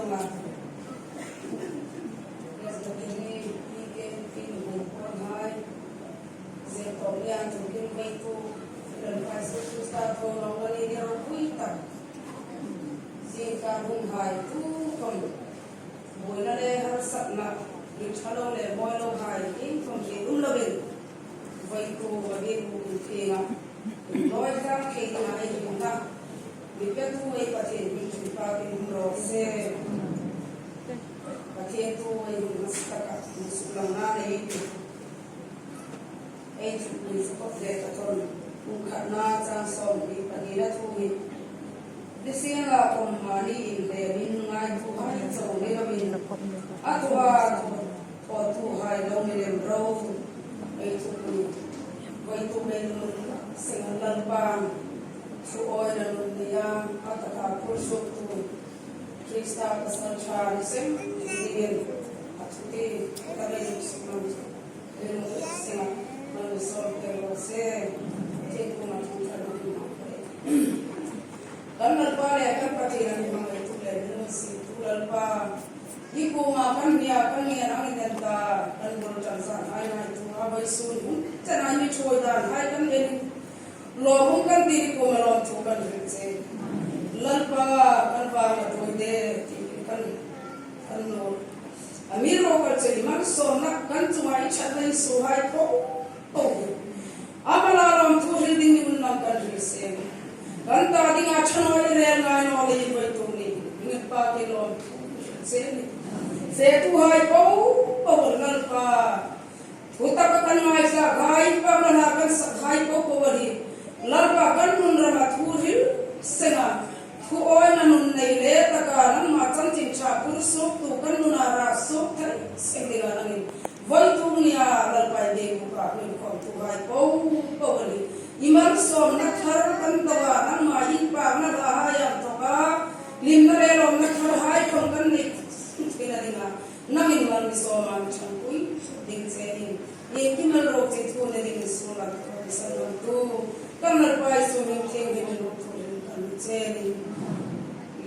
anga. SWD, PKMP, Hmungkawn hai, Zirtawpnian Chungkim Veitu, Lalpa Isu Krista thawhlawm a ni ni ropui tak zingkar hun hai tu thawm buaina leh harsatna ri tha lo leh mawi lo hai eng thawm thei um lovin Veitu a bik bu inthing a, inlawi tlang thei dingah ei himna Mipetu ei Pathian hming thin pa tin hum rawh se. Pathian tu ei hun hmasa takah hmuhsuk lang na nei ti ei thupui chakawp ve ta tawn kum khatna chang 22 na thu hi Nising la kawm mahni inhlem in ngai thu hai cho ni lovin a thuha thaw thu hai lo ni lem ro ei thupui vawitu ei nun seng Lalpa'n Thu awi la nun nia a taka phur suk tu Krista pasal tha ni sem dingin a thuti ka nei zuk suk lam chu rilru sengah man mi sawm tel rawh se. Thingkung a thang thar lam hmang pawh e. Kan Lalpa leh kan Pathian an hmangaih tu leh min rawn sim tu Lalpa i kungah kan hnia kan ngen ang in en ta kan bul tan zan hai ngai tu a vawisun hun chen ai mi thawi dan hai kan en in Lawmawm kan ti ni kum a lawm thu kan hrilh che. Lalpa kan vang a dawi te tih hi kan kan nawl. A mi ro kal che i malsawmna kan chungah i thatna i su hai tho tho hi. Amala lawm thu hrilh ding ni un lam kan hrilh seng. Kan ta dingah thanawi i rel ngai nawl i vawi tum ni nget pa ke lawm thu hrilh che ni. Che tu hai po po Lalpa. Thu taka kan ngaithla ghai Pamana kan sak ghai po po a ni. Lalpa kan nun rama thu ril senga thu awina nun nei leh taka nangmah chanchin tha pur suk tu kan nunah rah suk theih seng dingah nangin vawi tung nia Lalpa i beng buk ah min khawm thu ghai po po a ni. I malsawmna thar kan do a nangmah inpakna hla hai ang thawk a hlimna leh lawmna thar hai thawm kan neih thin a dingah Nangin mal mi sawma mi thanpui ding che in engkim an rawk che thu ne ding sul an thaw ti san lam tu kan Lalpa i su hming thianghlim in rawk thu in kan che ni.